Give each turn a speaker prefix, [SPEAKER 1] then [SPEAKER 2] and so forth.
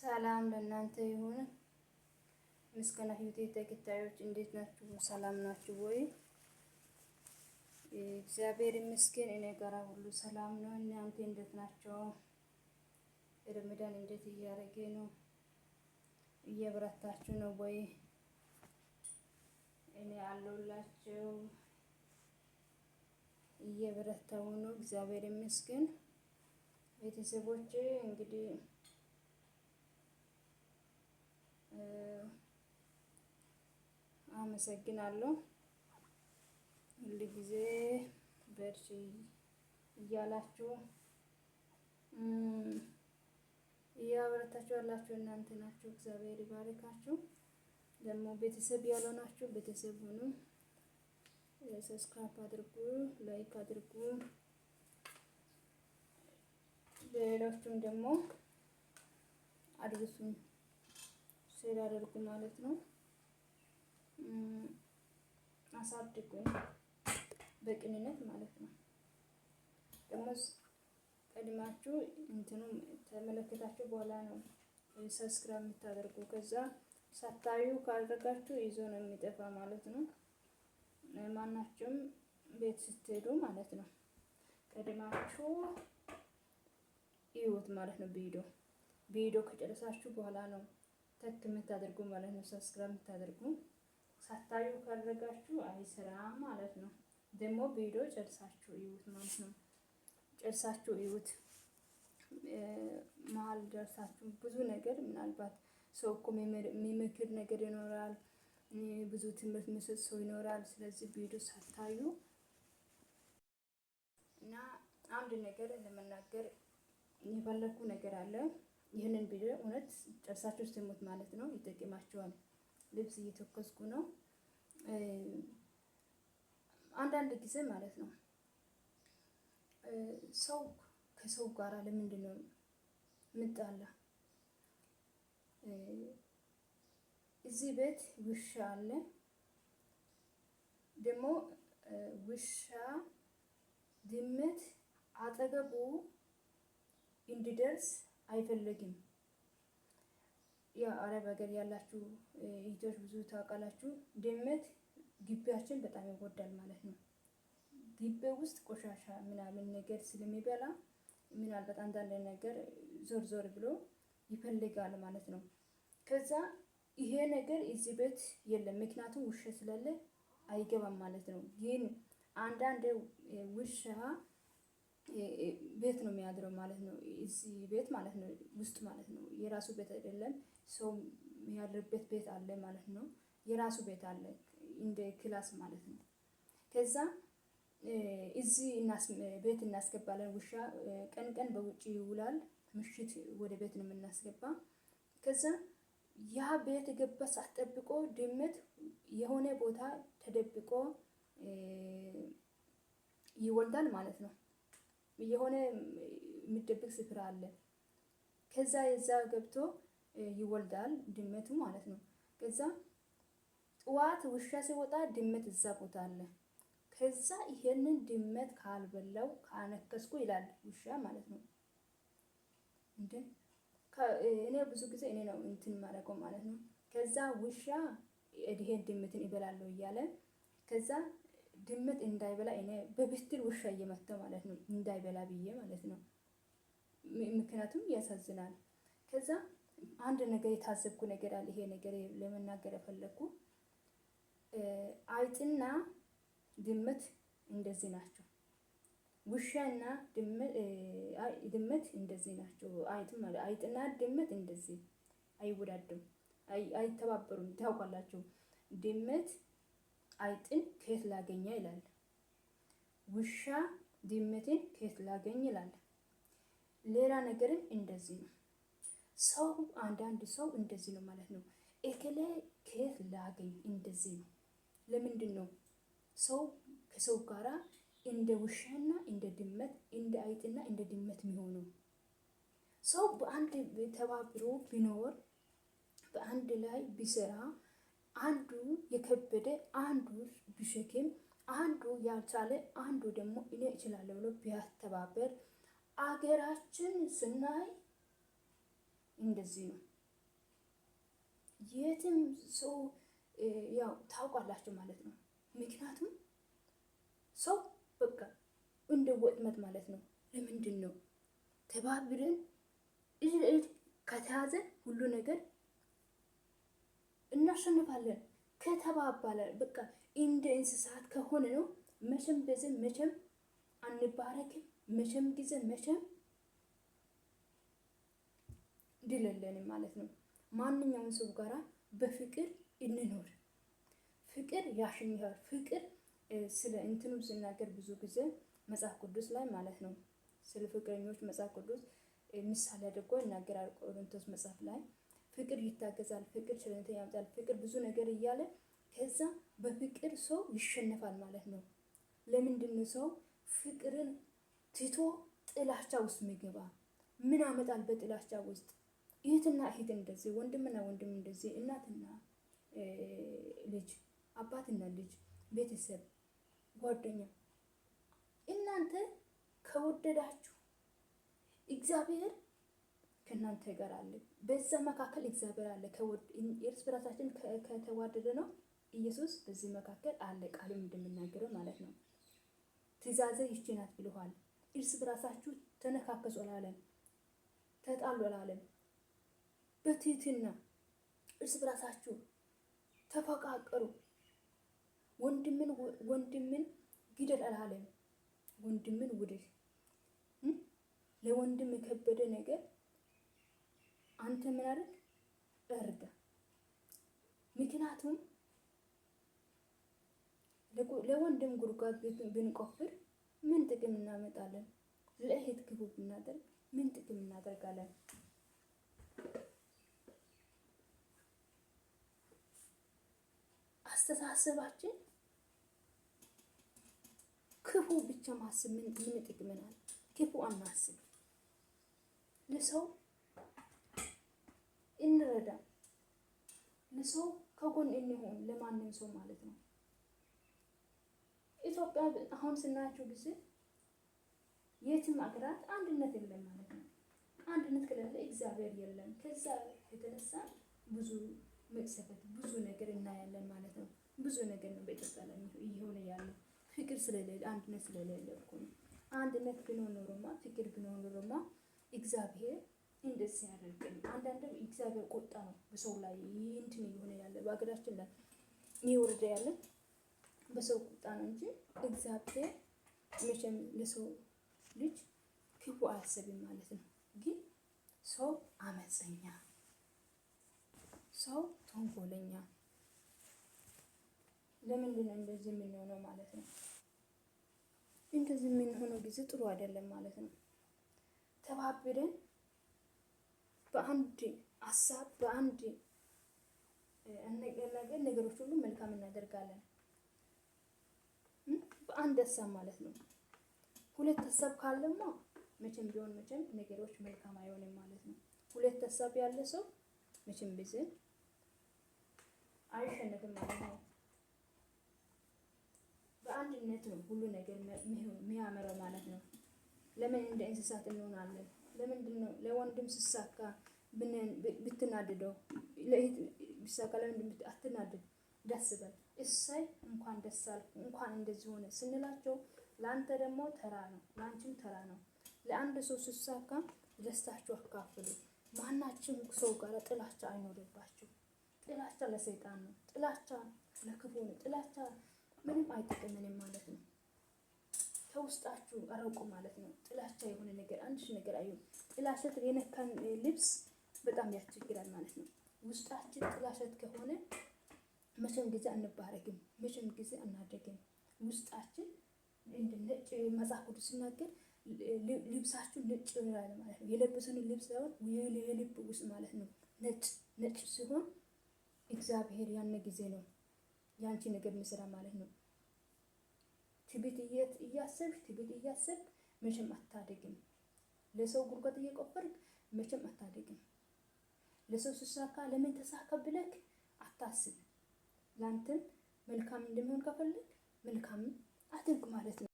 [SPEAKER 1] ሰላም ለእናንተ ይሁን። ምስጋና ህይወቴ ተከታዮች እንዴት ናችሁ? ሰላም ናችሁ ወይ? እግዚአብሔር ይመስገን እኔ ጋራ ሁሉ ሰላም ነው። እናንተ እንዴት ናቸው? ረመዳን እንዴት እያደረገ ነው? እየበረታችሁ ነው ወይ? እኔ አለሁላችሁ። እየበረታሁ ነው። እግዚአብሔር ይመስገን። ቤተሰቦቼ እንግዲህ አመሰግናለሁ። ሁል ጊዜ በርቺ እያላችሁ እያበረታችሁ ያላችሁ እናንተ ናችሁ። እግዚአብሔር ይባርካችሁ። ደግሞ ቤተሰብ ያልሆናችሁ ቤተሰብ ሁኑ። Subscribe አድርጉ፣ like አድርጉ። ሌሎቹም ደግሞ አድርሱን share አድርጉ ማለት ነው። አሳድጉኝ በቅንነት ማለት ነው። ደግሞ ቀድማችሁ እንትኑ ተመለከታችሁ በኋላ ነው subscribe የምታደርጉ። ከዛ ሳታዩ ካደረጋችሁ ይዞ ነው የሚጠፋ ማለት ነው። ማናችሁም ቤት ስትሄዱ ማለት ነው ቀድማችሁ እዩት ማለት ነው። ቪዲዮ ከጨረሳችሁ በኋላ ነው ተክ የምታደርጉ ማለት ነው። Subscribe የምታደርጉ ሳታዩ ካደረጋችሁ አይሰራም ማለት ነው። ደግሞ ቪዲዮ ጨርሳችሁ እዩት ማለት ነው። ጨርሳችሁ እዩት። መሀል ደርሳችሁ ብዙ ነገር ምናልባት ሰው እኮ የሚመክር ነገር ይኖራል፣ ብዙ ትምህርት የሚሰጥ ሰው ይኖራል። ስለዚህ ቪዲዮ ሳታዩ እና አንድ ነገር ለመናገር የፈለኩ ነገር አለ። ይህንን ቪዲዮ እውነት ጨርሳችሁ ስሙት ማለት ነው፣ ይጠቅማችኋል። ልብስ እየተኮስኩ ነው። አንዳንድ ጊዜ ማለት ነው ሰው ከሰው ጋር ለምንድን ነው ምጣላ? እዚህ ቤት ውሻ አለ። ደግሞ ውሻ ድመት አጠገቡ እንዲደርስ አይፈልግም። ያ አረብ ሀገር ያላችሁ እህቶች ብዙ ታውቃላችሁ። ድመት ግቢያችን በጣም ይጎዳል ማለት ነው። ግቢ ውስጥ ቆሻሻ ምናምን ነገር ስለሚበላ ምናልባት አንዳንድ ነገር ዞር ዞር ብሎ ይፈልጋል ማለት ነው። ከዛ ይሄ ነገር እዚህ ቤት የለም፣ ምክንያቱም ውሻ ስላለ አይገባም ማለት ነው። ግን አንዳንድ ውሻ ቤት ነው የሚያድረው ማለት ነው። እዚህ ቤት ማለት ነው ውስጥ ማለት ነው። የራሱ ቤት አይደለም፣ ሰው የሚያድርበት ቤት አለ ማለት ነው። የራሱ ቤት አለ እንደ class ማለት ነው። ከዛ እዚህ ቤት እናስገባለን። ውሻ ቀን ቀን በውጭ ይውላል፣ ምሽት ወደ ቤት ነው የምናስገባ። ከዛ ያ ቤት የገባ ሰዓት ጠብቆ ድመት የሆነ ቦታ ተደብቆ ይወልዳል ማለት ነው። የሆነ የሚደብቅ ስፍራ አለ። ከዛ የዛ ገብቶ ይወልዳል ድመቱ ማለት ነው። ከዛ ጥዋት ውሻ ሲወጣ ድመት እዛ ቦታ አለ። ከዛ ይሄንን ድመት ካልበላው ካነከስኩ ይላል ውሻ ማለት ነው። እንዴ እኔ ብዙ ጊዜ እኔ ነው እንትን ማድረገው ማለት ነው። ከዛ ውሻ ይሄን ድመትን ይበላለሁ እያለ ከዛ ድመት እንዳይበላ እኔ በብትር ውሻ እየመታው ማለት ነው፣ እንዳይበላ ብዬ ማለት ነው። ምክንያቱም ያሳዝናል። ከዛ አንድ ነገር የታዘብኩ ነገር አለ። ይሄ ነገር ለመናገር የፈለግኩ አይጥና ድመት እንደዚህ ናቸው። ውሻና ድመት እንደዚህ ናቸው። አይጥና ድመት እንደዚህ አይወዳዱም፣ አይተባበሩም። ታውቃላችሁ ድመት አይጥን ከየት ላገኛ ይላል። ውሻ ድመትን ከየት ላገኝ ይላል። ሌላ ነገርም እንደዚህ ነው። ሰው አንዳንድ ሰው እንደዚህ ነው ማለት ነው። እከሌ ከየት ላገኝ እንደዚህ ነው። ለምንድን ነው ሰው ከሰው ጋራ እንደ ውሻና እንደ ድመት እንደ አይጥና እንደ ድመት የሚሆነው? ሰው በአንድ ተባብሮ ቢኖር በአንድ ላይ ቢሰራ አንዱ የከበደ አንዱ ቢሸክም አንዱ ያልቻለ አንዱ ደግሞ እኔ እችላለሁ ብሎ ቢያተባበር አገራችን ስናይ እንደዚህ ነው። የትም ሰው ያው ታውቃላችሁ ማለት ነው። ምክንያቱም ሰው በቃ እንደ ወጥመድ ማለት ነው። ለምንድን ነው ተባብረን እጅ ለእጅ ከተያዘን ሁሉ ነገር እናሸንፋለን። ከተባባለ በቃ እንደ እንስሳት ከሆነ ነው መቼም በዚህ መቼም አንባረክም። መቼም ጊዜ መቼም ድል የለንም ማለት ነው። ማንኛውም ሰው ጋራ በፍቅር እንኖር። ፍቅር ያሸንፋል። ፍቅር ስለ እንትኑ ሲናገር ብዙ ጊዜ መጽሐፍ ቅዱስ ላይ ማለት ነው ስለ ፍቅረኞች መጽሐፍ ቅዱስ ምሳሌ አድርጎ ይናገራል። ቆሮንቶስ መጽሐፍ ላይ ፍቅር ይታገዛል፣ ፍቅር ቸርነትን ያመጣል፣ ፍቅር ብዙ ነገር እያለ ከዛ በፍቅር ሰው ይሸነፋል ማለት ነው። ለምንድን ነው ሰው ፍቅርን ትቶ ጥላቻ ውስጥ የሚገባ? ምን አመጣል በጥላቻ ውስጥ? እህትና እህት እንደዚህ፣ ወንድምና ወንድም እንደዚህ፣ እናትና ልጅ፣ አባትና ልጅ፣ ቤተሰብ፣ ጓደኛ እናንተ ከወደዳችሁ እግዚአብሔር ከእናንተ ጋር አለ። በዛ መካከል እግዚአብሔር አለ። እርስ በራሳችን ከተዋደደ ነው ኢየሱስ በዚህ መካከል አለ። ቃሉም እንደምናገረው ማለት ነው። ትእዛዜ ይህች ናት ብለዋል። እርስ በራሳችሁ ተነካከሱ አላለም፣ ተጣሉ አላለም። በትህትና እርስ በራሳችሁ ተፈቃቀሩ። ወንድምን ወንድምን ግደል አላለም። ወንድምን ውደድ። ለወንድም የከበደ ነገር አንተ ምን አድርግ እርዳ። ምክንያቱም ለወንድም ጉድጓድ ብንቆፍር ምን ጥቅም እናመጣለን? ለእህት ክፉ ብናደርግ ምን ጥቅም እናደርጋለን? አስተሳሰባችን ክፉ ብቻ ማሰብ ምን ይጠቅመናል? ክፉ አናስብ። ለሰው እንረዳ፣ ለሰው ከጎን እንሆን፣ ለማንም ሰው ማለት ነው። ኢትዮጵያ አሁን ስናያቸው ጊዜ የትም አገራት አንድነት የለም ማለት ነው። አንድነት ከሌለ እግዚአብሔር የለም። ከዛ የተነሳ ብዙ መቅሰፈት፣ ብዙ ነገር እናያለን ማለት ነው። ብዙ ነገር ነው በኢትዮጵያ ላይ እየሆነ ያለው ፍቅር ስለሌለ፣ አንድነት ስለሌለ እኮ ነው። አንድነት ቢኖር ኖሮማ፣ ፍቅር ቢኖር ኖሮማ እግዚአብሔር እንደዚህ ያደርገን። አንዳንድም እግዚአብሔር ቁጣ ነው በሰው ላይ እንትን እየሆነ ያለ በሀገራችን ላይ እየወረደ ያለ በሰው ቁጣ ነው እንጂ እግዚአብሔር መቼም ለሰው ልጅ ክፉ አያስብም ማለት ነው። ግን ሰው አመፀኛ፣ ሰው ተንኮለኛ። ለምንድን ነው እንደዚህ የምንሆነው ማለት ነው? እንደዚህ የምንሆነው ጊዜ ጥሩ አይደለም ማለት ነው። ተባብረን በአንድ ሀሳብ በአንድ ነገር ነገሮች ሁሉ መልካም እናደርጋለን። በአንድ ሀሳብ ማለት ነው። ሁለት ሀሳብ ካለማ መቼም ቢሆን መቼም ነገሮች መልካም አይሆንም ማለት ነው። ሁለት ሀሳብ ያለ ሰው መቼም ጊዜ አይሸነፍም ማለት ነው። በአንድነት ነው ሁሉ ነገር የሚያምረው ማለት ነው። ለምን እንደ እንስሳት እንሆናለን? ለምንድን ነው ለወንድም ሲሳካ ብትናድደው፣ ለእህት ቢሳካ ለምንድን አትናድድ? ደስ በል፣ እሰይ እንኳን ደስ አልኩ እንኳን እንደዚህ ሆነ ስንላቸው ለአንተ ደግሞ ተራ ነው፣ ለአንቺም ተራ ነው። ለአንድ ሰው ሲሳካ ደስታችሁ አካፍሉ። ማናችም ሰው ጋር ጥላቻ አይኖርባችሁ። ጥላቻ ለሰይጣን ነው። ጥላቻ ለክፉ ነው። ጥላቻ ምንም አይጠቅምንም ማለት ነው። ከውስጣችሁ አረቁ ማለት ነው። ጥላቻ የሆነ ነገር አንድ ነገር አይሁን። ጥላሸት የነካን ልብስ በጣም ያስቸግራል ማለት ነው። ውስጣችን ጥላሸት ከሆነ መቼም ጊዜ አንባረክም፣ መቼም ጊዜ አናደግም። ውስጣችን እንደ ነጭ መጽሐፍ ቅዱስ ሲናገር ልብሳችሁ ነጭ ይሆናል ማለት ነው። የለበሰን ልብስ ሳይሆን የልብ ውስጥ ማለት ነው። ነጭ ነጭ ሲሆን እግዚአብሔር ያን ጊዜ ነው ያንቺ ነገር ምስራ ማለት ነው። ትዕቢት እያሰብሽ ትዕቢት እያሰብክ መቼም አታድግም። ለሰው ጉድጓድ እየቆፈርክ መቼም አታድግም። ለሰው ሲሳካ ለምን ተሳካ ብለክ አታስብ። ላንተም መልካም እንደሚሆን ከፈለግ መልካም አድርግ ማለት ነው።